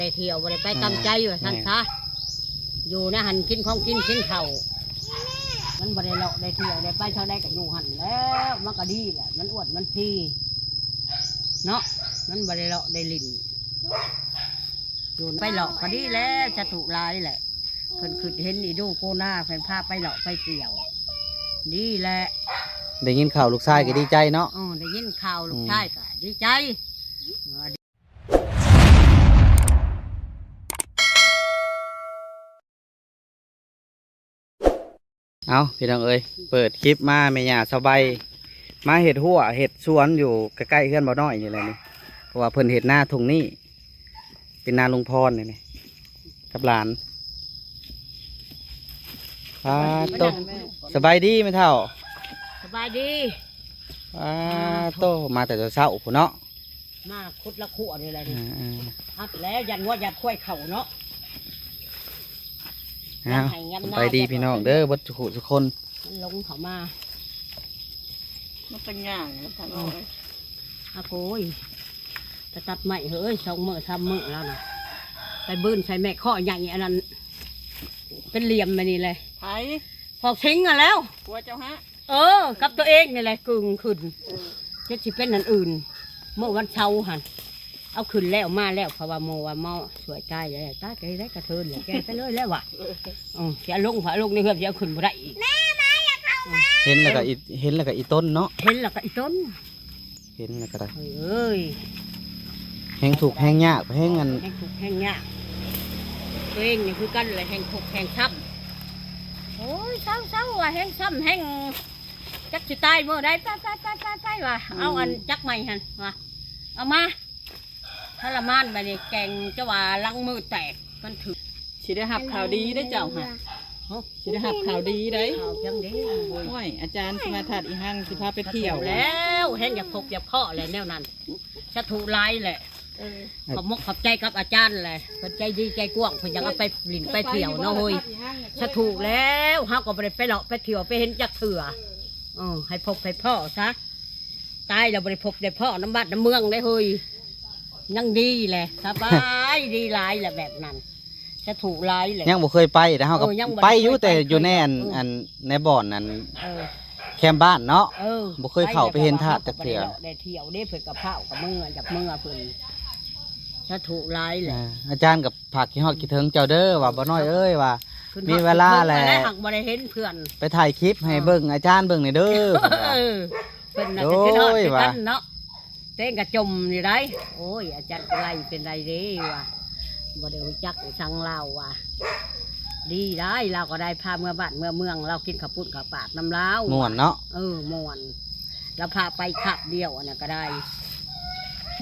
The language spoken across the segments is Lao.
ໄປທ່ຽວ ບໍ່ໄດ້ໄປຕາມໃຈ ອ່າ ວ່າຊັ້ນຊະ. ແມ່ນ ຢູ່ໃນຫັ້ນ ກິນຂອງກິນ ກິນເຂົ້າ ມັນບໍ່ໄດ້ເລາະໄດ້ທ່ຽວ ໄດ້ໄປເທົ່າໃດກໍຢູ່ຫັ້ນແລ້ວ. ມັນກໍດີແຫຼະ ມັນອ້ວນມັນພີເນາະ ມັນບໍ່ໄດ້ເລາະໄດ້ຫຼິ້ນ. ຢູ່ໄປເລາະກໍດີແລ້ວ ສາທຸຫຼາຍແຫຼະ. ເພິ່ນຄິດເຫັນອີດູໂກນາ ເພິ່ນພາໄປເລາະໄປທ່ຽວ ດີແຫຼະ. ໄດ້ຍິນຂ່າວລູກຊາຍກໍດີໃຈເນາະ. ເອີ ໄດ້ຍິນຂ່າວລູກຊາຍ ອືມ ກໍດີໃຈ. ເອົາ ພີ່ນ້ອງເອີຍ ເປີດຄລິບມາ ແມ່ຍ່າສະໄບມາເຮັດຮົ້ວເຮັດສວນຢູ່ໃກ້ໆເຮືອນບ່າວນ້ອຍນີ້ແຫຼະນີ້ ເພາະວ່າເພິ່ນເຮັດນາທົ່ງນີ້ ເປັນນາລຸງພອນນີ້ ກັບຫຼານ. ປາດໂຕ ສະບາຍດີແມ່ເຖົ້າ. ສະບາຍດີ. ປາດໂຕ ມາແຕ່ເຊົ້າໆພຸ້ນເນາະ. ມາຂຸດລະຂົວນີ້ແຫຼະ ອ່າໆ ອັດແລ້ວ ຢ້ານງົວຢ້ານຄວາຍເຂົ້າເນາະ. ອ້າວ ສະບາຍດີພີ່ນ້ອງເດີ ເບິດທຸກຜູ້ທຸກຄົນ ມັນຫຼົງເຂົ້າມາ. ມັນເປັນຫຍັງ ອືມ ອາໂກຍ ໄປຕັດໄມ້ເຮີ້ຍ ສອງມື້ສາມມື້ແລ້ວນະ ໄປບືນໃສ່ແມ່ຄໍໃຫຍ່ອັນນັ້ນ ເປັນຫຼ່ຽມມານີ້ແຫຼະ. ໃຜ? ພອກສິງຫັ້ນແລ້ວ ຜົວເຈົ້າຫະ. ເອີ ກັບຕົວເອງນີ້ແຫຼະກຶ່ງຂຶ້ນ. ເອີ ຈັກຊິເປັນອັນອື່ນ. ມື້ວັນເສົາຫັ້ນ ເອົາຂຶ້ນແລ້ວມາແລ້ວ ເພາະວ່າໝູ່ວ່າມາຊ່ວຍຕາຍແລ້ວ ຕາຍໄປໄດ້ກະເທີນແລ້ວ ແກ່ໄປເລີຍແລ້ວວ່າ. ເອີ ຊິເອົາລົງ ເອົາລົງໃນເຮືອນ ຊິເອົາຂຶ້ນບໍ່ໄດ້ອີກ. ເຫັນແລ້ວກະອີ ເຫັນແລ້ວກະອີຕົນເນາະ. ເຫັນແລ້ວກະອີຕົນ. ເຫັນແລ້ວກະໄດ້ ເອີຍ ແຮງທຸກແຮງຍາກ ແຮງອັນ ແຮງທຸກແຮງຍາກ. ຕົວເອງນີ້ຄືກັນແຫຼະ ແຮງທຸກແຮງຊ້ຳ. ໂອ້ຍ ເຊົາໆ ວ່າແຮງຊ້ຳແຮງ ຈັກຊິຕາຍມື້ໃດ ໄປໆໆໆວ່າ. ອືມ ເອົາອັນຈັກໄມ້ຫັ້ນວ່າ ເອົາມາ ທະລະມານບາດນີ້ ແກງຈະວ່າຫຼັງມືແຕກ ມັນຖືກ. ຊິໄດ້ຮັບຂ່າວດີເດ້ເຈົ້າຫະ. ຮະ? ຊິໄດ້ຮັບຂ່າວດີໄດ໋. ຂ່າວຈັ່ງໃດ? ໂອ້ຍ ອາຈານຊິມາທາດອີ່ຮັ່ງ ຊິພາໄປທ່ຽວແລ້ວ ແຮງຢາກພົບຢາກພໍ້ແຫຼະແນວນັ້ນ. ສາທຸຫຼາຍແຫຼະ. ເອີ ຂອບມົກຂອບໃຈກັບອາຈານແຫຼະ ເພິ່ນໃຈດີໃຈກວ້າງ ເພິ່ນຢາກເອົາໄປຫຼິ້ນໄປທ່ຽວເນາະເຮີ້ຍ. ສາທຸແລ້ວ ເຮົາກໍບໍ່ໄດ້ໄປເລາະໄປທ່ຽວໄປເຫັນຈັກເທື່ອ. ເອີ ໃຫ້ພົບໃຫ້ພໍ້ຊະ ຕາຍແລ້ວບໍ່ໄດ້ພົບໄດ້ພໍ້ນຳບ້ານນຳເມືອງໄດ໋ເຮີ້ຍ. ຍັງດີແຫຼະ ສະບາຍດີຫຼາຍແຫຼະແບບນັ້ນ. ສາທຸຫຼາຍແຫຼະ. ຍັງບໍ່ເຄີຍໄປ ແຕ່ເຮົາກໍ ເອີ ຍັງບໍ່ໄດ້ ໄປຢູ່ ເຄີຍໄປ ແຕ່ຢູ່ໃນອັນ ເທື່ອ ອັນ ໃນບ່ອນອັນ ເອີ ແຄມບ້ານເນາະ. ເອີ ບໍ່ເຄີຍເຂົ້າໄປເຫັນທາດຈັກເທື່ອ. ໄດ້ທ່ຽວເດ້ ເພິ່ນກໍພ້າວກໍເມືອ ຢາກເມືອເພິ່ນ. ສາທຸຫຼາຍແຫຼະ. ອ່າ ອາຈານກໍຝາກຄິດຮອດຄິດເຖິງເຈົ້າເດີ ວ່າບໍ່ນ້ອຍເອີຍ ວ່າມີເວລາແຫຼະ ຄິດຮອດຄິດເຖິງຫັ້ນແຫຼະ ຫາກບໍ່ໄດ້ເຫັນເພື່ອນ ໄປຖ່າຍຄລິບໃຫ້ເບິ່ງ ອ່າ ອາຈານເບິ່ງແດ່ເດີ. ເອີ ເພິ່ນນະ ໂດຍ ກໍຄິດຮອດຄືກັນເນາະ ວ່າ ເຕັ້ງກະຈົມຢູ່ໄດ໋. ໂອ້ຍ ອາຈານກະໄລເປັນໄດເດ້ວ່າ ບໍ່ໄດ້ຮູ້ຈັກອີ່ສັງລາວວ່າ ດີໄດ໋. ລາວກໍໄດ້ພາເມືອບ້ານເມືອເມືອງ ລາວກິນເຂົ້າປຸ້ນເຂົ້າປາດນຳລາວ ມ່ວນເນາະ. ເອີ ມ່ວນ ລາວພາໄປຄາບດຽວອັນນັ້ນກໍໄດ້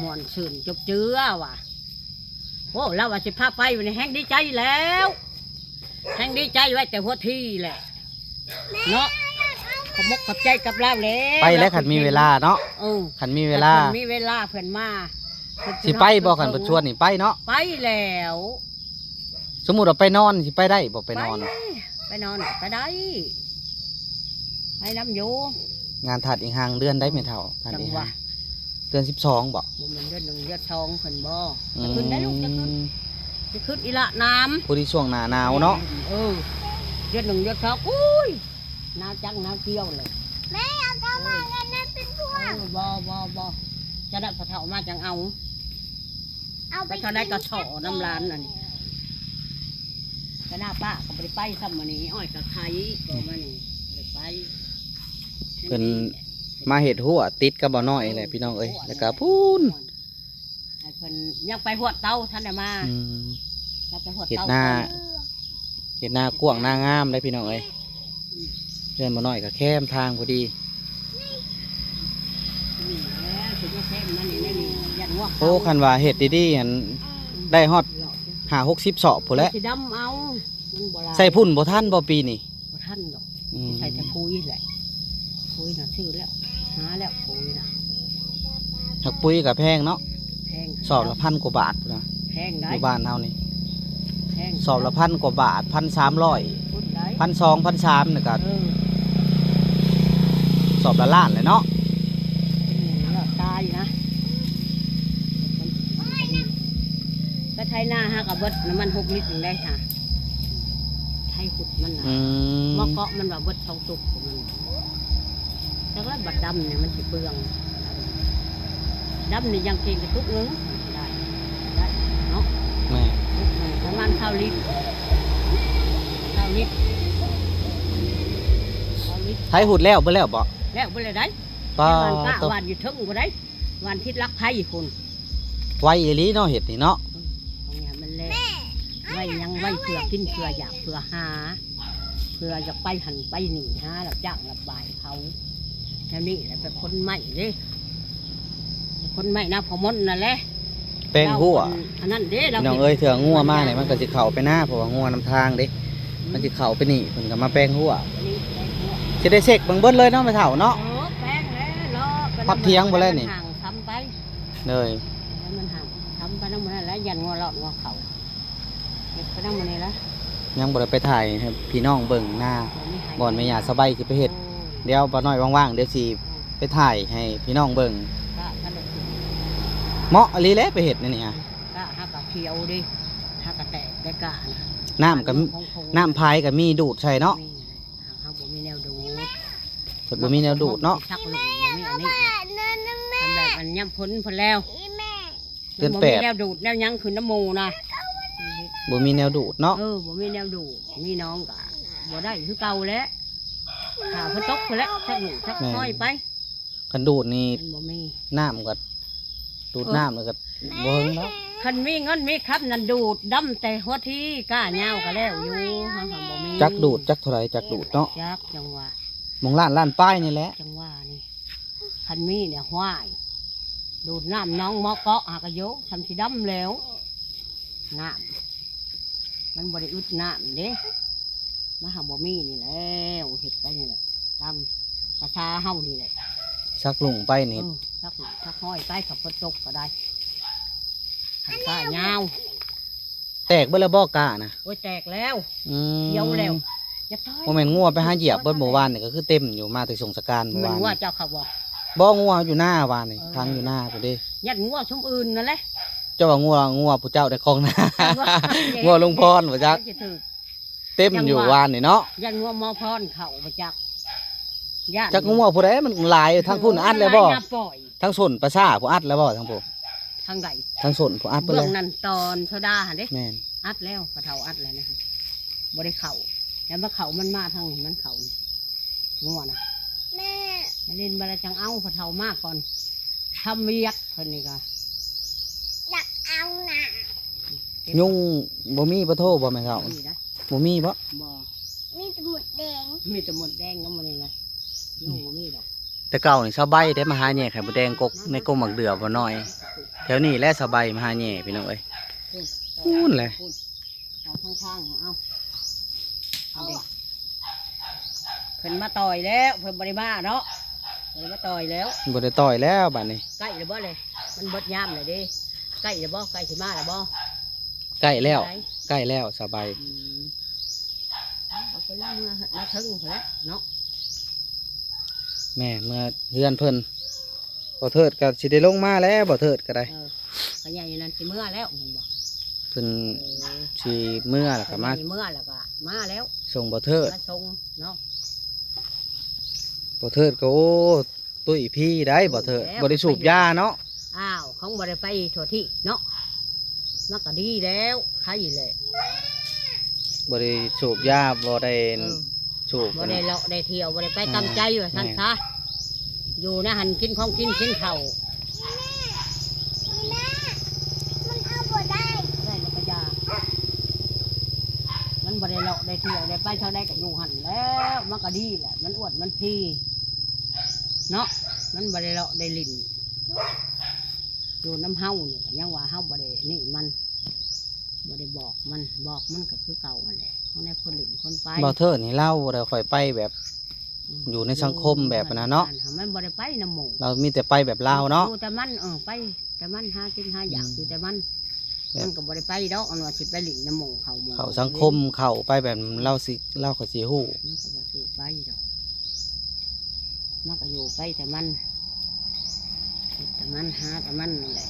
ມ່ວນຊື່ນຈົບເຈືອວ່າ. ໂອ້ ລາວວ່າຊິພາໄປ ວັນນີ້ແຮງດີໃຈແລ້ວ ແຮງດີໃຈໄວ້ແຕ່ຫົວທີແຫຼະເນາະ. ຂອບມົກຂອບໃຈກັບລາວແຫຼະ ໄປແລ້ວ ຄັນມີເວລາເນາະ. ເອີ ຄັນມີເວລາ ຄັນມີເວລາເພິ່ນມາ ເພິ່ນຊິໄປບໍ່ ຄັນເພິ່ນຊວນນີ້ໄປເນາະ. ໄປແລ້ວ ສົມມຸດວ່າໄປນອນ ຊິໄປໄດ້ບໍ່ ໄປນອນ? ໄປ ໄປນອນກໍໄດ້ ໄປນຳຢູ່. ງານທາດອີ່ຮັ່ງເດືອນໃດແມ່ເຖົ້າ? ທາດອີ່ຮັ່ງ ເດືອນສິບສອງບໍ່? ບໍ່ແມ່ນເດືອນໜຶ່ງເດືອນສອງເພິ່ນບໍ່? ອືມ ຈະຂຶ້ນໄດ້ລູກ ຈະຂຶ້ນ ຈະຂຶ້ນອີ່ຫຼະນາມ ພໍດີຊ່ວງໜ້າໜາວເນາະ. ເອີ ເດືອນໜຶ່ງເດືອນສອງ ອຸ້ຍ ໜາວຈັງໜາວກ່ຽວເລີຍ. ແມ່ເອົາເຂົ້າມາກັນນະເປັນພວງ. ເອີ ບໍ່ ບໍ່ ບໍ່ ຈະໄດ້ພໍ່ເຖົ້າມາຈັ່ງເອົາ. ເອົາໄປ ໄປເທົ່າໃດກໍສໍ້ນຳຫຼານນັ້ນ. ກະໜ້າປ້າກໍບໍ່ໄດ້ໄປຊ້ຳມື້ນີ້ ອ້ອຍກໍໄຄກໍມື້ນີ້ບໍ່ໄດ້ໄປ. ເພິ່ນມາເຮັດຮົ້ວຕິດກັບບ່າວນ້ອຍແຫຼະ ພີ່ນ້ອງເອີຍ. ແລ້ວກໍພຸ້ນ ໃຫ້ເພິ່ນຍັງໄປຮວດເຕົາ ທັນໄດ້ມາ. ອືມ ຍັງໄປຮວດເຕົາ ເຮັດນາ ເຮັດນາກວ້າງນາງາມເດ້ ພີ່ນ້ອງເອີຍ. ອືມ ເຮືອນບ່າວນ້ອຍກໍແຄມທາງພໍດີ. ນີ້ແຫຼະ ຊິມາແຄມມັນນີ້ແຫຼະນີ້ ຢ້ານງົວເຂົ້າ. ໂອ້ ຄັນວ່າເຮັດດີໆ ຫັ້ນ ອືມ ໄດ້ຮອດຫ້າຫົກສິບສອບພຸ້ນແຫຼະ. ຊິດຳເອົາ ມັນບໍ່ຫຼາຍ. ໃສ່ຝຸ່ນບໍ່ທັນບໍ່ປີນີ້? ບໍ່ທັນດອກ. ອືມ ໃສ່ແຕ່ປຸ໋ຍແຫຼະ ປຸ໋ຍນະຊື້ແລ້ວ ຫາແລ້ວປຸ໋ຍນະ. ຫາກປຸ໋ຍກໍແພງເນາະ. ແພງ ສອບລະພັນກວ່າບາດພຸ້ນນະ. ແພງໄດ໋ ຢູ່ບ້ານເຮົານີ້ ແພງ ສອບລະພັນກວ່າບາດ ພັນສາມຮ້ອຍ ພຸ້ນໄດ໋ ພັນສອງ ພັນສາມນີ້ກໍ ເອີ ສອບລະລ້ານແຫຼະເນາະ. ອືມ ຕາຍນະ ໄປ ໄຖນາຫາກໍເບິດນ້ຳມັນຫົກລິດໜຶ່ງໄດ້ຫາ ໄຖຂຸດມັນນະ ອືມ ໝໍເກາະມັນວ່າເບິດສອງຕຸກຂອງມັນ ຈັກແລ້ວບັດດຳນີ້ມັນຊິເປືອງ ດຳນີ້ຢ່າງເກັ່ງກະຕຸກໜຶ່ງ ໄດ້ ໄດ້ເນາະ ແມ່ນ ຕຸກໜຶ່ງປະມານຊາວລິດ ຊາວລິດ ຊາວລິດ ໄຖຫຸດແລ້ວເບິດແລ້ວບໍ່? ແລ້ວເບິດແລ້ວໄດ໋ ປາ ແຕ່ວ່າກະຫວ່ານຢູ່ເທິງພຸ້ນໄດ໋ ຫວ່ານທິດລັກໄພພຸ້ນ ໄວອີ່ຫຼີເນາະ ເຮັດນີ້ເນາະ ອືມ ເອົາຫຍັງມັນແລ້ວ ໄວຫຍັງ ໄວເພື່ອກິນ ເພື່ອຢາກ ເພື່ອຫາ ເພື່ອຢາກໄປຫັ້ນໄປນີ້ ຫາຮັບຈ້າງຮັບບາຍເຂົາ ແນວນີ້ແຫຼະ ໄປຂົນໄມ້ເດ້ ໄປຂົນໄມ້ນາພໍ່ມົນນັ້ນແຫຼະ ແປງຮົ້ວ ລາວອັນ ອັນນັ້ນເດ້ ລາວ ພີ່ນ້ອງເອີຍ ເທື່ອງົວມານີ້ມັນກໍຊິເຂົ້າໄປນາ ເພາະວ່າງົວນຳທາງເດ້ ອືມ ມັນຊິເຂົ້າໄປນີ້ ເພິ່ນກໍມາແປງຮົ້ວ ນີ້ແປງຮົ້ວ ຊິໄດ້ເຊັກເບິ່ງເບິດເລີຍເນາະ ແມ່ເຖົ້າເນາະ ເອີ ແປງແລ້ວເນາະ ຮອດຖຽງພຸ້ນແຫຼະນີ້ ມັນຫ່າງຊຳໄປ ເລີຍ ມັນຫ່າງຊຳໄປນຳໝູ່ນັ້ນແຫຼະ ຢ້ານງົວລອດງົວເຂົ້າ ເຮັດໄປນຳໝູ່ນີ້ລະ ຍັງບໍ່ໄດ້ໄປຖ່າຍໃຫ້ພີ່ນ້ອງເບິ່ງນາ ບໍ່ມີໃຜ ບ່ອນແມ່ຍ່າສະໃບຊິໄປເຮັດ ໂອ້ຍ ດຽວປ້ານ້ອຍວ່າງໆ ດຽວຊິ ອືມ ໄປຖ່າຍໃຫ້ພີ່ນ້ອງເບິ່ງ ກະ ກະໄດ້ກິນ ເໝາະອີ່ຫຼີແຫຼະໄປເຮັດແນວນີ້ຫະ ກະຫາກະຂຽວເດ້ ຫາກະແຕກໄດ້ກະນະ ນ້ຳກະ ນ້ຳພາຍກະມີດູດໃສ່ເນາະ ມີ ເຮົາບໍ່ມີແນວດູດ ເພິ່ນບໍ່ມີແນວດູດເນາະ ມັນຊິຊັກລົງ ບໍ່ມີອັນນີ້ ຄັນແບບອັນຍາມຝົນພຸ້ນແລ້ວ ເດືອນແປດ ມັນບໍ່ມີແນວດູດແນວຫຍັງຂຶ້ນນຳໝູ່ນະ ບໍ່ມີແນວດູດເນາະ ເອີ ບໍ່ມີແນວດູດ ມີໜອງກະບໍ່ໄດ້ຄືເກົ່າແຫຼະ ຖ້າຝົນຕົກພຸ້ນແຫຼະ ຊັກໜຶ່ງຊັກ ແມ່ນ ຫ້ອຍໄປ ຄັນດູດນີ້ ມັນບໍ່ມີ ນ້ຳກໍ ດູດ ເອີ ນ້ຳກໍບໍ່ເຖິງດອກ ຄັນມີເງິນມີຄຳນັ້ນດູດ ດຳແຕ່ຫົວທີ ກ້າຍາວກໍແລ້ວຢູ່ ເຮົາຫາບໍ່ມີ ຈັກດູດ ຈັກເທົ່າໃດ ຈັກດູດເນາະ ຈັກ ຈັ່ງວ່າ ໝ່ອງລ້ານ ລ້ານປາຍນີ້ແຫຼະ ຈັ່ງວ່ານີ້ ຄັນມີນີ້ ຫ້ວຍ ດູດນ້ຳໜອງໝໍເກາະຫາກະໂຍ ຊ່ຳຊິດຳແລ້ວ ນ້ຳ ມັນບໍ່ໄດ້ອຶດນ້ຳເດ້ ມາຫາບໍ່ມີນີ້ແລ້ວ ເຮັດໄປນີ້ແຫຼະ ຕາມພາສາເຮົານີ້ແຫຼະ ຊັກລຸ້ງໄປນີ້ ເອີ ຊັກ ຊັກຫ້ອຍໄປ ຖ້າຝົນຕົກກໍໄດ້ ຄັນກ້າຍາວ ແຕກເບິດແລ້ວບໍ່ກ້ານະ? ໂອ້ຍ ແຕກແລ້ວ ອືມ ຂຽວແລ້ວ ຢ່າຕ່ອຍ ບໍ່ແມ່ນງົວໄປຫາຢຽບເບິດ ເມື່ອວານນີ້ກໍຄືເຕັມຢູ່ ມາແຕ່ສົງສະການເມື່ອວານນີ້ ແມ່ນງົວເຈົ້າເຂົາບໍ່? ບໍ່ ງົວຢູ່ນາວານນີ້ ເອີ ຂັງຢູ່ນາພຸ້ນເດ້ ຢ້ານງົວຊຸມອື່ນນັ້ນແຫຼະ ເຈົ້າວ່າງົວ ງົວຜູ້ເຈົ້າໄດ້ຄອງນາ ງົວລຸງພອນບໍ່ຈັກ ເຕັມຢູ່ວານນີ້ເນາະ ຢ້ານງົວໝໍພອນເຂົ້າບໍ່ຈັກ ຢ້ານ ຈັກງົວຜູ້ໃດ ມັນຫຼາຍ ທາງພຸ້ນອັດແລ້ວບໍ່? ທາງສົນປາສາຜູ້ອັດແລ້ວບໍ່? ທາງຜູ້ ທາງໃດ? ທາງສົນຜູ້ອັດໄປແລ້ວ ເບື້ອງນັ້ນຕອນໂຊດາຫັ້ນເດ້ ແມ່ນ ອັດແລ້ວ ພໍ່ເຖົ້າອັດແລ້ວນະ ບໍ່ໄດ້ເຂົ້າ ແລ້ວມາເຂົ້າ ມັນມາທາງນີ້ ມັນເຂົ້ານີ້ ງົວນະ ແມ່ ນາລິນ ບັດລະຈັ່ງເອົາ ພໍ່ເຖົ້າມາກ່ອນ ທຳວຽກເພິ່ນນີ້ກະ ຢາກເອົານະ ຍຸງບໍ່ມີປະໂທບໍ່ແມ່ເຖົ້າ? ບໍ່ມີນະ ບໍ່ມີບໍ່? ບໍ່ ມີແຕ່ມົດແດງ ມີແຕ່ມົດແດງກັບມັນນີ້ລະ ຍຸງບໍ່ມີດອກ ແຕ່ເກົ່ານີ້ສາວໃບເດ້ມາຫາແຍ່ໄຂ່ມົດແດງກົກ ໃນກົກໝາກເດື່ອບໍ່ນ້ອຍ ແຖວນີ້ແຫຼະສາວໃບມາຫາແຍ່ພີ່ນ້ອງເອີຍ ພຸ້ນ ພຸ້ນແຫຼະ ພຸ້ນ ເອົາທາງທາງ ເອົາ ເອົາເດ້ ເພິ່ນມາຕ່ອຍແລ້ວ ເພິ່ນບໍ່ໄດ້ມາເນາະ ເພິ່ນມາຕ່ອຍແລ້ວ ບໍ່ໄດ້ຕ່ອຍແລ້ວບາດນີ້ ໃກ້ແລ້ວບໍ່ເລີຍ ມັນເບິດຍາມແລ້ວເດ້ ໃກ້ແລ້ວບໍ່ ໃກ້ຊິມາແລ້ວບໍ່? ໃກ້ແລ້ວ ໃກ້ແລ້ວສາວໃບ ອືມ ເອົາໄປແລ້ວ ເມືອມາເທິງພຸ້ນແຫຼະເນາະ ແມ່ນ ເມືອເຮືອນເພິ່ນ ບໍ່ເທີດກໍຊິໄດ້ລົງມາແລ້ວ ບໍ່ເທີດກໍໄດ້ ເອີ ພໍ່ໃຫຍ່ນັ້ນຊິເມືອແລ້ວແມ່ນບໍ່? ເພິ່ນ ເອີ ຊິເມືອແລ້ວກໍມາ ພໍ່ໃຫຍ່ເມືອແລ້ວກໍມາແລ້ວ ສົ່ງບໍ່ເທີດ ມາສົ່ງເນາະ ບໍ່ເທີດກໍ ໂອ້ ຕຸ້ຍພີໄດ໋ ບໍ່ເທີດ ບໍ່ໄດ້ສູບຢາເນາະ ອ້າວ ເຂົາບໍ່ໄດ້ໄປທົ່ວທີ່ເນາະ ມັນກໍດີແລ້ວ ໄຄແຫຼະ ບໍ່ໄດ້ສູບຢາ ບໍ່ໄດ້ ເອີ ສູບ ບໍ່ໄດ້ເລາະໄດ້ທ່ຽວ ບໍ່ໄດ້ໄປຕາມໃຈ ວ່າຊັ້ນຊະ ແມ່ນ ຢູ່ໃນຫັ້ນກິນຂອງກິນ ກິນເຂົ້າ ແມ່ ມັນເອົາບໍ່ໄດ້ ໄດ້ແລ້ວກໍຢ່າ ມັນບໍ່ໄດ້ເລາະໄດ້ທ່ຽວ ໄດ້ໄປທາງໃດກໍຢູ່ຫັ້ນແລ້ວ ມັນກໍດີແຫຼະ ມັນອ້ວນມັນພີເນາະ ມັນບໍ່ໄດ້ເລາະໄດ້ຫຼິ້ນ ຢູ່ນຳເຮົານີ້ກໍຍັງວ່າເຮົາບໍ່ໄດ້ນີ້ມັນ ບໍ່ໄດ້ບອກມັນ ບອກມັນກໍຄືເກົ່າຫັ້ນແຫຼະ ຂອງແນວຄົນຫຼິ້ນຄົນໄປ ບໍ່ເທີດນີ້ລາວບໍ່ໄດ້ຄ່ອຍໄປແບບ ອືມ ຢູ່ໃນສັງຄົມແບບນັ້ນເນາະ ມັນບໍ່ໄດ້ໄປນຳໝູ່ ລາວມີແຕ່ໄປແບບລາວເນາະ ຢູ່ແຕ່ມັນ ເອີ ໄປແຕ່ມັນ ຫາກິນຫາຢາກ ອືມ ຢູ່ແຕ່ມັນ ແບບ ມັນກໍບໍ່ໄດ້ໄປດອກ ອັນວ່າຊິໄປຫຼິ້ນນຳໝູ່ເຂົາ ໝູ່ເຂົາສັງຄົມ ເຂົາໄປແບບ ອືມ ລາວຊິ ລາວກໍຊິຮູ້ ມັນກໍບໍ່ຊິໄປດອກ ມັນກໍຢູ່ໄປແຕ່ມັນ ເຮັດແຕ່ມັນ ຫາແຕ່ມັນນັ້ນແຫຼະ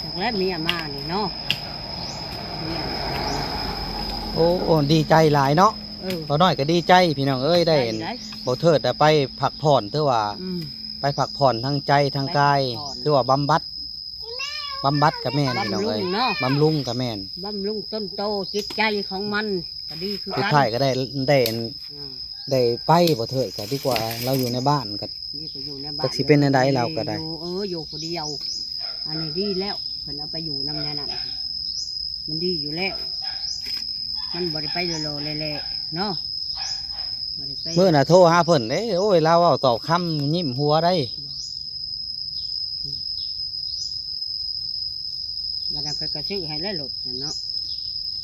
ຈັກແລ້ວເມຍມານີ້ເນາະ ເມຍ ໂອ້ ດີໃຈຫຼາຍເນາະ. ເອີ ບໍ່ນ້ອຍກໍດີໃຈພີ່ນ້ອງເອີຍ ໄດ້ ໄດ້ ໄດ້ ບໍ່ເທີດໄດ້ໄປພັກຜ່ອນ ຖືວ່າ ອືມ ໄປພັກຜ່ອນທາງໃຈທາງກາຍ ໄປພັກຜ່ອນ ຖືວ່າບຳບັດ ບຳບັດກໍແມ່ນພີ່ນ້ອງເອີຍ ບຳລຸງເນາະ ບຳລຸງກໍແມ່ນ ບຳລຸງຕົ້ນໂຕຈິດໃຈຂອງມັນກໍດີຄືກັນ ສຸດທ້າຍກໍໄດ້ ໄດ້ ອືມ ໄດ້ໄປ ບໍ່ເທີດກໍດີກວ່າ ລາວຢູ່ໃນບ້ານກໍ ນີ້ກໍຢູ່ໃນບ້ານ ຈັກຊິເປັນແນວໃດລາວກໍໄດ້ ຢູ່ ເອີ ຢູ່ຜູ້ດຽວ ອັນນີ້ດີແລ້ວ ເພິ່ນເອົາໄປຢູ່ນຳແນວນັ້ນ ມັນດີຢູ່ແລ້ວ ມັນບໍ່ໄດ້ໄປຫຼໍ່ໆແຫຼະໆເນາະ ບໍ່ໄດ້ໄປ ມື້ນະໂທຫາເພິ່ນເດ້ ໂອ້ຍ ລາວເວົ້າຕອບຄຳ ຍິ້ມຫົວໄດ້ ບໍ່ ອືມ ບັດນັ້ນເພິ່ນກໍຊື້ໃຫ້ແລ້ວລົດນັ້ນເນາະ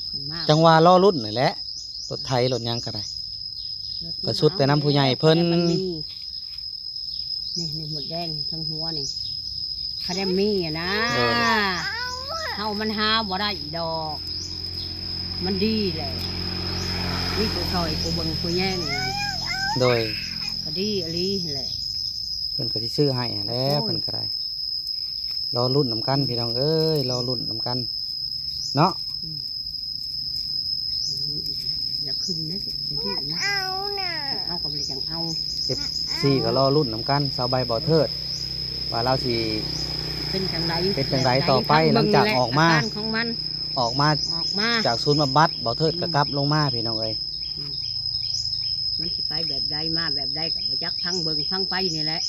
ເພິ່ນມາ ຈັ່ງວ່າລໍລຸ້ນນີ້ແຫຼະ ລົດໄຖລົດຫຍັງກໍໄດ້ ລົດ ກໍສຸດແຕ່ນຳຜູ້ໃຫຍ່ເພິ່ນ ມັນມີ ນີ້ ນີ້ ໝົດແດງທາງຫົວນີ້ ຄະແນນມີນະ ໂດຍ ເຮົາມັນຫາບໍ່ໄດ້ດອກ ມັນດີແຫຼະ ມີຜູ້ຊ່ອຍຜູ້ເບິ່ງຜູ້ແຍງນະ ໂດຍ ກໍດີອີ່ຫຼີແຫຼະ ເພິ່ນກໍຊິຊື້ໃຫ້ຫັ້ນແຫຼະ ໂອ້ຍ ເພິ່ນກໍໄດ້ ລໍລຸ້ນນຳກັນ ອືມ ພີ່ນ້ອງເອີຍ ລໍລຸ້ນນຳກັນເນາະ ອືມ ຢ່າຂຶ້ນນະລູກ ຢ່າດື້ນະ ເອົານະ ເອົາກໍບໍ່ໄດ້ຈັ່ງເອົາ ເອັຟຊີ ກໍລໍລຸ້ນນຳກັນ ສາວໃບ ບໍ່ເທີດ ວ່າລາວຊິເປັນຈັ່ງໃດ ເປັນຈັ່ງໃດຕໍ່ໄປ ຫຼັງຈາກອອກມາ ອາການຂອງມັນ ອອກມາ ອອກມາຈາກສູນບຳບັດ ບໍ່ເທີດກໍ ອືມ ກັບລົງມາ ພີ່ນ້ອງເອີຍ ອືມ ມັນຊິໄປແບບໃດ ມາແບບໃດກໍບໍ່ຈັກ ຟັງເບິ່ງຟັງໄປນີ້ແຫຼະ.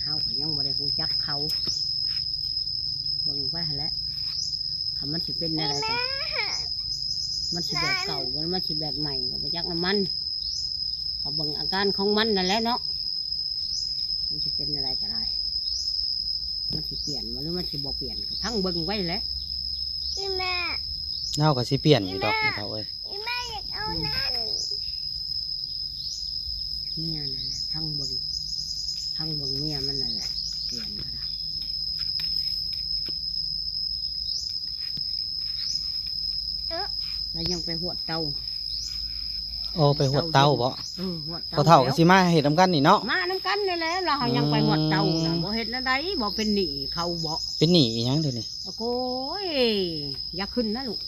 ເຮົາກໍຍັງບໍ່ໄດ້ຮູ້ຈັກເຂົາ ເບິ່ງໄປຫັ້ນແຫຼະ ຄັນມັນຊິເປັນແນວໃດກໍ ມັນຊິແບບເກົ່າ ຫຼືມັນຊິແບບໃໝ່ກໍບໍ່ຈັກນຳມັນ ກໍເບິ່ງອາການຂອງມັນນັ້ນແຫຼະເນາະ ມັນຊິເປັນແນວໃດກໍໄດ້ ມັນຊິປ່ຽນບໍ່ ຫຼືມັນຊິບໍ່ປ່ຽນ ກໍຟັງເບິ່ງໄວ້ແຫຼະ ອີ່ແມ່ ລາວກໍຊິປ່ຽນຢູ່ດອກ ອີ່ແມ່ ແມ່ເຖົ້າເອີຍ ອີ່ແມ່ຢາກເອົານັ້ນ ເມຍນັ້ນແຫຼະ ຟັງເບິ່ງ ຟັງເບິ່ງເມຍມັນນັ້ນແຫຼະ ປ່ຽນກໍໄດ້ ເອີ ແລ້ວຍັງໄປຫວດເຕົາ ໂອ້ ໄປຫວດເຕົາບໍ? ເອີ ຫວດເຕົາ ພໍ່ເຖົ້າກໍຊິມາເຮັດນຳກັນນີ້ເນາະ ມານຳກັນນີ້ແຫຼະ ແລ້ວເຮົາຍັງໄປຫວດເຕົານະ ອືມ ບໍ່ເຮັດແນວໃດ ບໍ່ເປັນໜີ້ເຂົາບໍ? ເປັນໜີ້ອີ່ຫຍັງດຽວນີ້? ໂອ້ຍ ຢ່າຂຶ້ນນະລູກ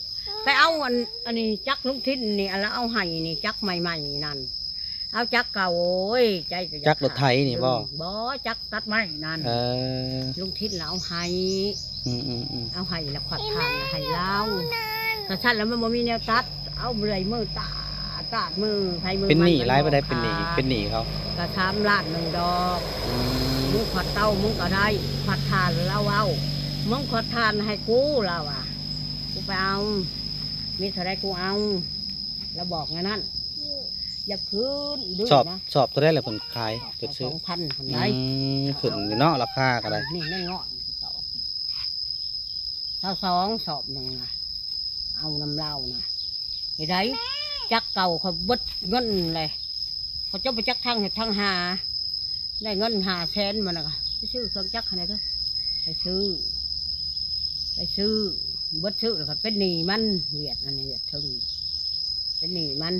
ໄປເອົາອັນ ອັນນີ້ຈັກລຸງທິນນີ້ ອັນລະເອົາໃຫ້ນີ້ ຈັກໃໝ່ໆນັ້ນ ເອົາຈັກເກົ່າ ໂອ້ຍ ໃຈກໍຢາກ ຈັກລົດໄຖນີ້ບໍ? ບໍ່ ຈັກຕັດໄມ້ນັ້ນ ເອີ ລຸງທິນລະເອົາໃຫ້ ອືມໆໆ ເອົາໃຫ້ລະຂວັດຖ່ານໃຫ້ລາວ ກະຊັ້ນລະມັນບໍ່ມີແນວຕັດ ເອົາເລື່ອຍມືຕາດ ຕາດມືໃຜມືມັນ ເປັນໜີ້ຫຼາຍປານໃດ? ເປັນໜີ້ ເປັນໜີ້ເຂົາ ກະສາມລ້ານໜຶ່ງດອກ ອືມ ມຶງຂວັດເຕົາມຶງກໍໄດ້ ຂວັດຖ່ານລາວເວົ້າ ມຶງຂວັດຖ່ານໃຫ້ກູ ລາວວ່າ ກູໄປເອົາ ມີເທົ່າໃດກູເອົາ ລາວບອກແນວນັ້ນ ຢ່າຂຶ້ນດື້ນະ ສອບ ສອບເທົ່າໃດລະເພິ່ນຂາຍ? ສອບ ເພິ່ນຊື້ ສອງພັນພຸ້ນໃດ ອືມ ຂຶ້ນຢູ່ເນາະ ລາຄາກໍໄດ້ ນີ້ແມ່ນເງາະ ຊາວສອງສອບໜຶ່ງນະ ເອົານຳລາວນະ ເຮັດໃດ ຈັກເກົ່າເຂົາເບິດເງິນແຫຼະ ເຂົາເຈົ້າໄປຈັກທາງເຮັດທາງຫາ ໄດ້ເງິນຫ້າແສນມານະ ໄປຊື້ເຄື່ອງຈັກຫັ້ນແຫຼະເດີ ໄປຊື້ ໄປຊື້ ເບິດຊື້ແລ້ວກໍເປັນໜີ້ມັນ ຫວຽດອັນນີ້ ຫວຽດເທິງ ເປັນໜີ້ມັນ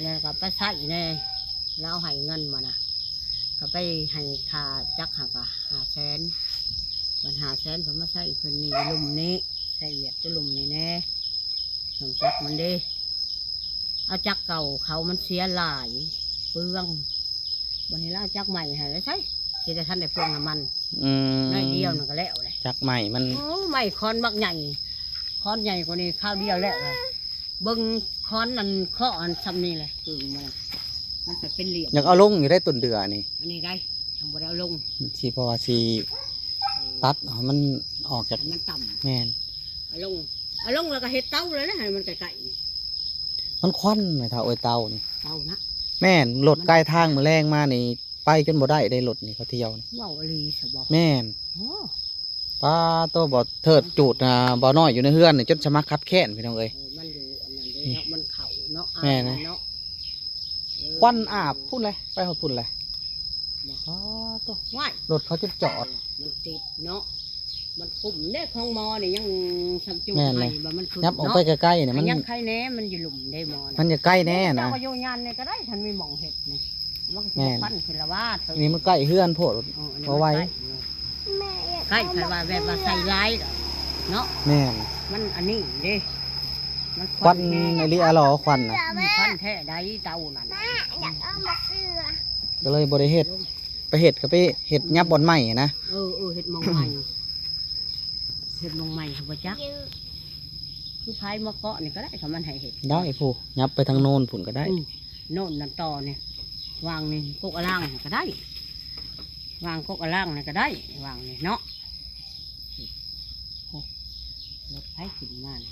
ແລ້ວກໍໄປໃຊ້ແດ່ ລາວໃຫ້ເງິນມານະ ກໍໄປໃຫ້ຄ່າຈັກຫັ້ນກໍຫ້າແສນ ບັດຫ້າແສນເພິ່ນມາໃຊ້ເພິ່ນໜີ້ລຸ່ມນີ້ ໃຊ້ຫວຽດໂຕລຸ່ມນີ້ແດ່ ເຄື່ອງຈັກມັນເດ້ ເອົາຈັກເກົ່າເຂົາມັນເສຍຫຼາຍ ເປືອງ ບັດນີ້ລາວຈັກໃໝ່ໃຫ້ໄວ້ໃສ ຊິໄດ້ ທັນໄດ້ເປືອງນ້ຳມັນ ອືມ ໜ້ອຍດຽວນັ້ນກໍແລ້ວແຫຼະ ຈັກໃໝ່ມັນ ໂອ້ ໄມ້ຄອນບັກໃຫຍ່ ຄອນໃຫຍ່ກວ່ານີ້ຄາວດຽວແລ້ວແຫຼະ ເບິ່ງຄອນນັ້ນເຄາະອັນຊ່ຳນີ້ແຫຼະ ກຶ່ງມາ ມັນກໍເປັນຫຼຽມ ຢາກເອົາລົງຢູ່ໄດ໋ຕົ້ນເດືອນີ້ ອັນນີ້ໄດ໋ ຍັງບໍ່ໄດ້ເອົາລົງ ຊິ ເພາະວ່າຊິ ເອີ ຕັດໃຫ້ມັນອອກຈາກ ໃຫ້ມັນຕ່ຳ ແມ່ນ ເອົາລົງ ເອົາລົງແລ້ວກໍເຮັດເຕົາແລ້ວນະ ໃຫ້ມັນໃກ້ໆນີ້ ມັນຄວັນແມ່ເຖົ້າເອີຍ ເຕົານີ້ ເຕົານະ ແມ່ນ ລົດກາຍທາງມື້ແລງມານີ້ ໄປຈົນບໍ່ໄດ້ເດ້ ລົດນີ້ເຂົາທ່ຽວນີ້ ເວົ້າອີ່ຫຼີຊະບໍ? ແມ່ນ ໂອ້ ປາໂຕ ບໍ່ເທີດຈູດນະ ບໍ່ນ້ອຍຢູ່ໃນເຮືອນນີ້ ຈົນສະໝັກຄັບແຄ້ນ ພີ່ນ້ອງເອີຍ ເອີ ມັນຢູ່ອັນນັ້ນເດ້ ນີ້ ເນາະ ມັນເຂົ້າເນາະ ແມ່ນ ອາຍເນາະ ເອີ ຄວັນອາບພຸ້ນແຫຼະ ໄປຮອດພຸ້ນແຫຼະ ບໍ່ ປາໂຕ ວ້າຍ ລົດເຂົາຈົນຈອດ ມັນຕິດເນາະ ມັນກຸ້ມເດ້ ຂອງໝໍນີ້ຍັງຊ່ຳຈູດ ແມ່ນແຫຼະ ໃຫ້ວ່າມັນຂຶ້ນ ຍັບອອກໄປ ເນາະ ໃກ້ໆນີ້ ມັນຍັງໄຄແດ່ ມັນຢູ່ລຸ່ມເດ້ໝໍນະ ມັນຢາກໃກ້ແດ່ນະ ເຈົ້າກໍຢູ່ຍານນີ້ກໍໄດ້ ຄັນມີໝ່ອງເຮັດນີ້ ມັນກໍຊິ ແມ່ນ ບໍ່ຄວັນຂຶ້ນລະວ່າ ເທີ ນີ້ມັນໃກ້ເຮືອນໂພດ ເອີ ອັນນີ້ ບໍ່ໄຫວ ມັນໃກ້ ໄກ່ ຄັນວ່າແບບວ່າໃສ່ຫຼາຍເນາະ ແມ່ນ ມັນອັນນີ້ເດ້ ມັນຄວັນ ຄວັນແຮງ ອີ່ຫຼີອະຫຼໍ ຄວັນນະ ອືມ ຄວັນແທ້ໃດເຕົານັ້ນ ກໍເລີຍບໍ່ໄດ້ເຮັດ ໄປເຮັດກໍໄປເຮັດ ອືມ ຫຍັບບ່ອນໃໝ່ນະ ເອີ ເອີ ເຮັດໝ່ອງໃໝ່ ເຮັດໝ່ອງໃໝ່ກໍບໍ່ຈັກ ຄືໃຜມາເກາະນີ້ກໍໄດ້ ຄັນມັນໃຫ້ເຮັດ ໄດ້ພຸ້ນ ຫຍັບໄປທາງໂນ້ນພຸ້ນກໍໄດ້ ອືມ ໂນ້ນນັ້ນຕໍ່ນີ້ ວາງນີ້ກົກອະລ່າງນີ້ກໍໄດ້ ວາງກົກອະລ່າງນີ້ກໍໄດ້ ວາງນີ້ເນາະ ໂອ້ ລົດໃຜຂຶ້ນມານີ້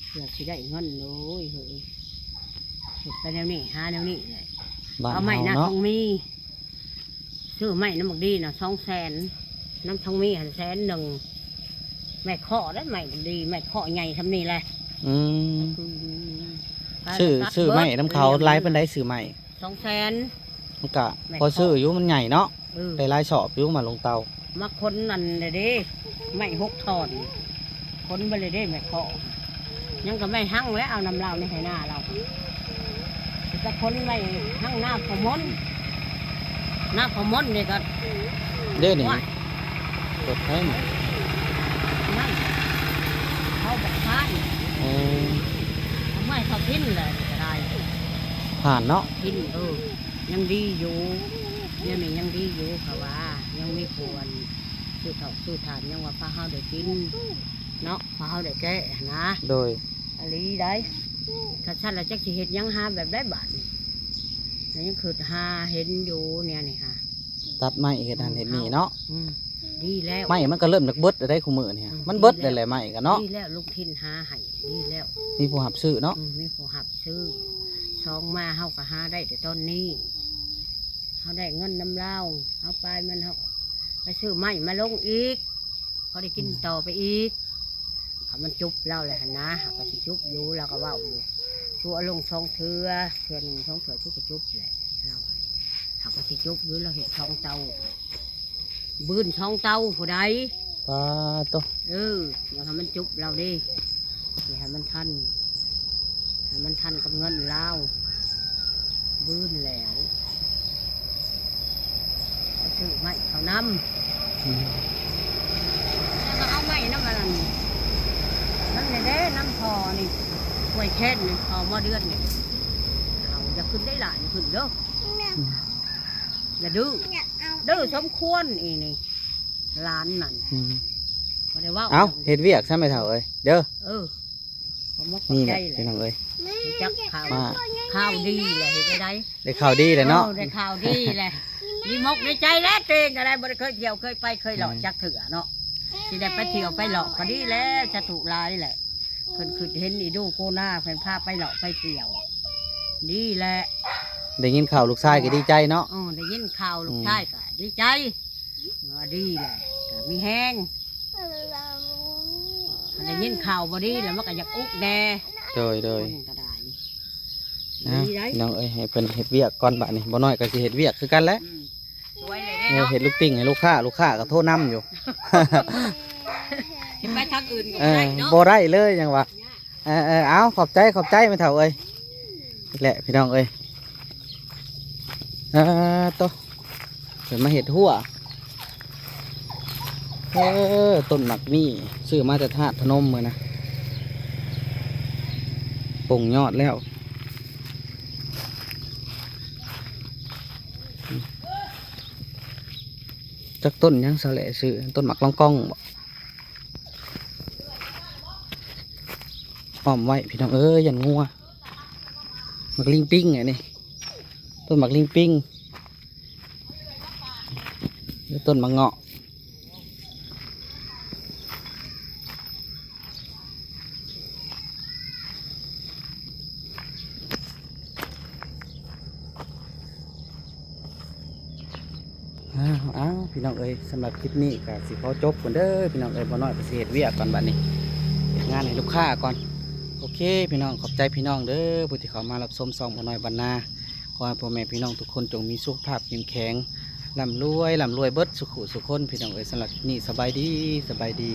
ເພື່ອຊິໄດ້ເງິນ ໂອ້ຍ ເຮີ້ຍ ເຮັດໄປແນວນີ້ ຫາແນວນີ້ແຫຼະ ບ້ານເຮົາເນາະ ເອົາໄມ້ນາຂອງມີ ຊື້ໄມ້ນຳບັກດີນະ ສອງແສນ ນຳທອງມີຫັ້ນແສນໜຶ່ງ ໄມ້ເຄາະເດ້ ໄມ້ບັກດີ ໄມ້ເຄາະໃຫຍ່ຊ່ຳນີ້ແຫຼະ ອືມ ອືມ ຊື້ ຊື້ໄມ້ນຳເຂົາຫຼາຍປານໃດ ຊື້ໄມ້ ສອງແສນ ມັນກະພໍຊື້ຢູ່ ມັນໃຫຍ່ເນາະ ເອີ ໄດ້ຫຼາຍຊອບຢູ່ ມາລົງເຕົາ ມາຂົນອັນເດ້ ໄມ້ຫົກທ່ອນ ຂົນໄປເລີຍເດ້ ໄມ້ເຄາະ ຍັງກໍໄມ້ຮັ່ງແລ້ວ ເອົານຳລາວໃນໄຮ່ນາລາວ ໄປຂົນໄມ້ຮັ່ງນາພໍ່ມົນ ນາພໍ່ມົນນີ້ກໍ ເດ້ນີ້ ໂອ້ຍ ລົດໃຜນີ້ ໄມ້ເຂົາບັກທານ ໂອ້ ເອົາໄມ້ເຂົາກິນແຫຼະ ນີ້ກໍໄດ້ ຜ່ານເນາະ ກິນ ເອີ ຍັງດີຢູ່ ດຽວນີ້ຍັງດີຢູ່ ເພາະວ່າຍັງມີຜູ້ອັນ ຊື້ເຂົ້າຊື້ທານ ຍັງວ່າພາເຮົາໄດ້ກິນເນາະ ພາເຮົາໄດ້ແກະຫັ້ນນະ ໂດຍ ອີ່ຫຼີໃດ ຄັນຊັ້ນລະຈັກຊິເຮັດຫຍັງ ຫາແບບໃດບາດນີ້ ແລ້ວຍັງຄິດຫາເຫັນຢູ່ແນວນີ້ຫາ ຕັດໄມ້ເຮັດຫັ້ນເຮັດນີ້ເນາະ ອືມ ດີແລ້ວ ໄມ້ມັນກໍເລີ່ມຈາກເບິດແລ້ວໃດ ຄູ່ມື້ນີ້ ອືມ ມັນເບິດແລ້ວແຫຼະ ໄມ້ກໍເນາະ ດີແລ້ວ ລຸງຖິ່ນຫາໃຫ້ ດີແລ້ວ ມີຜູ້ຮັບຊື້ເນາະ ອືມ ມີຜູ້ຮັບຊື້ ສອງມາເຮົາກໍຫາໄດ້ແຕ່ຕອນນີ້ ເຮົາໄດ້ເງິນນຳລາວ ເຮົາປາຍມັນ ເຮົາກໍໄປຊື້ໄມ້ມາລົງອີກ ພໍໄດ້ກິນ ອືມ ຕໍ່ໄປອີກ ຄັນມັນຈຸບລາວແລ້ວຫັ້ນນະ ເຮົາກໍຊິຈຸບຢູ່ ລາວກໍເວົ້າຢູ່ ຊູເອົາລົງສອງເທື່ອ ເທື່ອໜຶ່ງສອງເທື່ອ ຊູກໍຈຸບແຫຼະ ລາວ ເຮົາກໍຊິຈຸບຢູ່ ລາວເຮັດສອງເຕົາ ບືນສອງເຕົາຜູ້ໃດ ປາໂຕ ເອີ ຢ່າໃຫ້ມັນຈຸບລາວເດ້ ຢ່າໃຫ້ມັນທັນ ໃຫ້ມັນທັນກັບເງິນລາວ ບືນແລ້ວ ເອົາຊື້ໄມ້ເຂົານຳ ອືມ ແລ້ວກໍເອົາໄມ້ນຳອັນນັ້ນ ນັ້ນແຫຼະເດ້ ນຳພໍ່ນີ້ ຫ້ວຍແຄນນີ້ ພໍ່ໝໍເດືອນນີ້ ເອົາ ຢ່າຂຶ້ນໄດ້ຫຼາຍ ຢ່າຂຶ້ນເດີ ອືມ ຢ່າດື້ ດື້ສົມຄວນອີ່ນີ້ ຫຼານນັ້ນ ອືມ ບໍ່ໄດ້ເວົ້າ ເອົ້າ ເຮັດວຽກຊະແມ່ເຖົ້າເອີຍ ເດີ ເອີ ຂອບໃຈ ນີ້ແຫຼະ ແຫຼະ ພີ່ນ້ອງເອີຍ ຮູ້ຈັກຂ່າວ ມາ ຂ່າວດີແຫຼະ ເຮັດໄດ້ ໄດ້ຂ່າວດີແຫຼະເນາະ ເອີ ໄດ້ຂ່າວດີແຫຼະ ດີອົກດີໃຈແຫຼະ ເຕັງກໍໄດ້ ບໍ່ໄດ້ເຄີຍທ່ຽວເຄີຍໄປເຄີຍເລາະ ອືມ ຈັກເທື່ອເນາະ ຊິໄດ້ໄປທ່ຽວໄປເລາະກໍດີແລ້ວ ສາທຸຫຼາຍແຫຼະ ເພິ່ນຄິດເຫັນອີ່ດູໂກນາ ເພິ່ນພາໄປເລາະໄປທ່ຽວ ດີແຫຼະ ໄດ້ຍິນຂ່າວລູກຊາຍກໍດີໃຈເນາະ ເອີ ໄດ້ຍິນຂ່າວລູກຊາຍ ອືມ ກໍດີໃຈ ວ່າດີແຫຼະ ກໍມີແຮງ ໄດ້ຍິນຂ່າວບໍ່ດີແລ້ວ ມັນກໍຢາກອຸກແດ່ ໂດຍ ໂດຍ ຄົນກໍໄດ້ ອ່າ ດີໄດ໋ ພີ່ນ້ອງເອີຍ ໃຫ້ເພິ່ນເຮັດວຽກກ່ອນບາດນີ້ ບໍ່ນ້ອຍກໍຊິເຮັດວຽກຄືກັນແຫຼະ ອືມ ຊ່ວຍເລີຍເດ້ ເອີ ເນາະ ເຮັດລູກຕິ່ງໃຫ້ລູກຄ້າ ລູກຄ້າກໍໂທນຳຢູ່ ຊິໄປທາງອື່ນກໍ ເອີ ບໍ່ໄດ້ເນາະ ບໍ່ໄດ້ເລີຍ ຫຍັງວ່າ ຍາກ ເອີ ເອີ ເອົາ ຂອບໃຈ ຂອບໃຈແມ່ເຖົ້າເອີຍ ນີ້ແຫຼະ ພີ່ນ້ອງເອີຍ ເອີ ໂຕ ເພິ່ນມາເຮັດຮົ້ວ ເອີ ຕົ້ນໝາກມີ້ ຊື້ມາແຕ່ທາດພະນົມມື້ນະ ປົ່ງຍອດແລ້ວ ຈັກຕົ້ນຫຍັງ ສາວແຫຼະຊື້ ຕົ້ນໝາກລອງກອງບໍ? ອ້ອມໄວ້ພີ່ນ້ອງເອີຍ ຢ້ານງົວ ໝາກລິງປິງອັນນີ້ ຕົ້ນໝາກລິງປິງ ຕົ້ນໝາກເງາະ ອ້າວ ອ້າວ ພີ່ນ້ອງເອີຍ ສຳລັບຄລິບນີ້ກໍຊິຂໍຈົບກ່ອນເດີພີ່ນ້ອງເອີຍ ບໍ່ນ້ອຍກໍຊິເຮັດວຽກກ່ອນບັດນີ້ ເຮັດງານໃຫ້ລູກຄ້າກ່ອນ ໂອເຄ ພີ່ນ້ອງ ຂອບໃຈພີ່ນ້ອງເດີ ຜູ້ທີ່ເຂົ້າມາຮັບຊົມຊ່ອງບໍ່ນ້ອຍບັນນາ ຂໍໃຫ້ພໍ່ແມ່ພີ່ນ້ອງທຸກຄົນຈົ່ງມີສຸຂະພາບເຂັ້ມແຂງ ລ່ຳລວຍ ລ່ຳລວຍເບິດສູ່ຜູ້ສູ່ຄົນ ພີ່ນ້ອງເອີຍ ສຳລັບຄລິບນີ້ ສະບາຍດີ ສະບາຍດີ.